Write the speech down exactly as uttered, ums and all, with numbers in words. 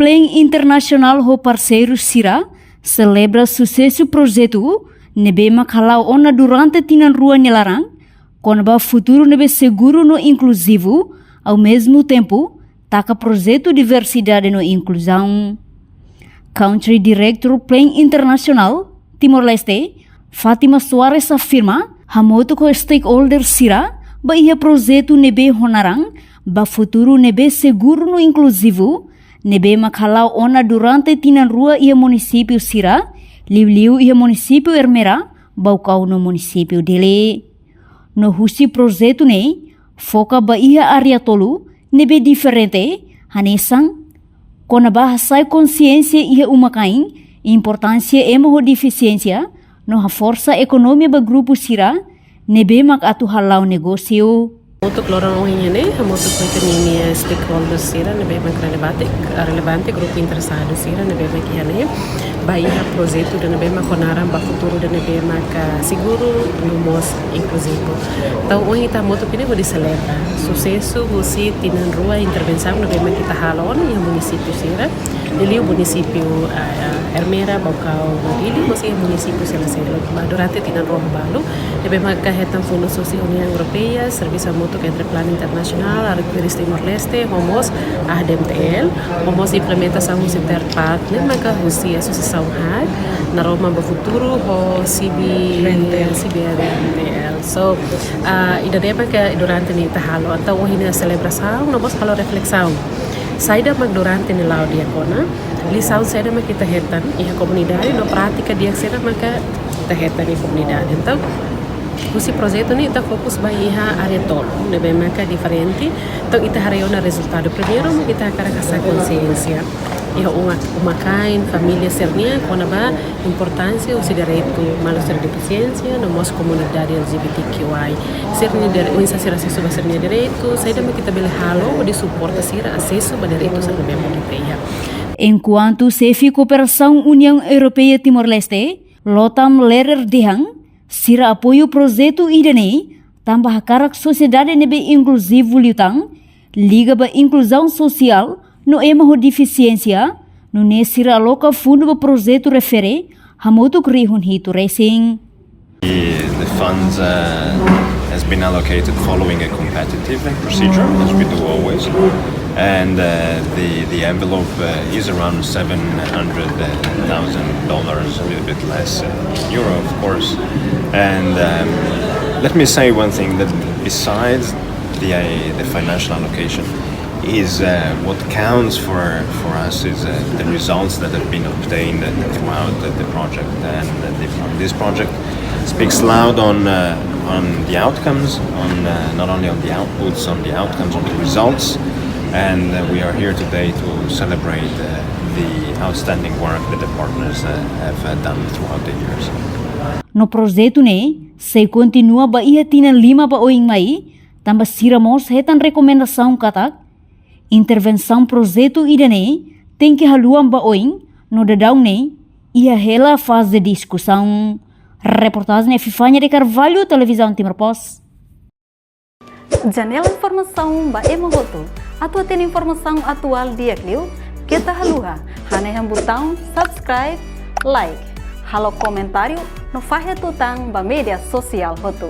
Plan Internasionál ho parseiru sira selebra susesu projetu ne'ebé mak hala'o ona durante tinan rua nia laran, kona-ba futuru ne'ebé seguru no inkluzivu, ao mesmo tempo, taka projetu diversidade no inkluzaun. Country Director Plan Internasionál Timor-Leste, Fátima Soares afirma, hamutuk ho stakeholder sira, ba iha projetu ne'ebé ho naran, ba futuru ne'ebé seguru no inkluzivu, ne'ebé mak hala'o ona durante tinan rua iha munisípiu sira, liuliu iha munisípiu Ermera, Baucau no munisípiu Dili. No husi projetu ne'e, foka ba iha área tolu, ne'ebé diferente, hanesan, kona-ba hasa'e konsiénsia iha uma-kain, importánsia ema ho defisiénsia, no haforsa ekonomia ba grupu sira, ne'ebé mak atu hala'o negósiu. Hamutuk loron ohin ne'e, hamutuk ho ita-nia stakeholders sira, ne'ebé mak relevante, relevante, grupu interesadu sira, ne'ebé mak iha ne'e, ba iha projetu ida ne'ebé mak ho naran ba futuru ida ne'ebé mak, ah, seguru, no mós inkluzivu. Entaun, ohin ita hamutuk ne'e hodi selebra susesu husi tinan rua intervensaun ne'ebé mak ita halo ona iha munisípiu sira, liuliu munisípiu, ah, ah, Ermera, Baucau, no Dili, mós iha munisípiu seluk-seluk. Ba durante tinan rua balu, ne'ebé maka hetan fundus husi Uniaun Europeia, servisu hamutuk entre Plan Internasionál, Arco-Íris Timor-Leste, ho mós ADMTL, ho mós implementasaun husi third partner, maka husi asosiasaun haat, Naroman ba Futuru, ho CB, CBRNTL. So, ah, ida-ne'e maka durante ne'e ita halo, entaun ohin ne'e selebrasaun, no mós halo reflesaun. Saida mak durante ne'e la'o di'ak ona, lisaun saida mak ita hetan iha komunidade, no prátika di'ak saida maka ita hetan iha komunidade. Entaun, husi projetu ne'e ita fokus ba iha área tolu, ne'ebé maka diferente. Entaun, ita haree ona rezultadu. Primeiru, mak ita hakarak hasa'e konsiénsia iha uma, uma-kain, família sira-nian, kona-ba importánsia husi direitu maluk sira defisiénsia, no mós komunidade LGBTQI. Sira-nia dire-, oinsá sira asesu ba sira-nia direitu, saida mak ita bele halo hodi suporta sira asesu ba direitu sira ne'ebé mak ita iha. Enkuantu xefe kooperasaun Uniaun Europeia Timor-Leste, Lothar Lehrer dehan, sira apoiu projetu ida-ne'e, tanba hakarak sosiedade ne'ebé inkluzivu liután, liga ba inkluzaun sosiál, no ema ho defisiénsia, nune'e sira aloka fundu ba projetu refere, hamutuk rihun hitu resin. The, the funds, uh, has been allocated following a competitive procedure, as we do always. And, uh, the, the envelope, uh, is around seven hundred thousand dollars, a little bit less, uh, euro, of course. And, um, let me say one thing, that besides the, uh, the financial allocation, is, uh, what counts for, for us is, uh, the results that have been obtained, uh, throughout the, the project. And, uh, the, this project speaks loud on, uh, on the outcomes, on, uh, not only on the outputs, on the outcomes, on the results. And, uh, we are here today to celebrate, uh, the outstanding work that the partners, uh, have, uh, done throughout the years. No projetu ne'e sei kontinua ba iha tinan lima ba oin mai, tanba sira mós hetan rekomendasaun katak intervensaun projetu ida-ne'e tenke haluan ba oin, no daudaun ne'e iha hela faze diskusaun. Reportajen Epifania de Carvalho, Televizaun Timor Post. Janela informasaun ba ema hotu. Atu hatene informasaun atuál di'ak liu, keta haluha hanehan butaun subscribe, like, halo komentáriu, no fahe tutan ba média sosiál hotu.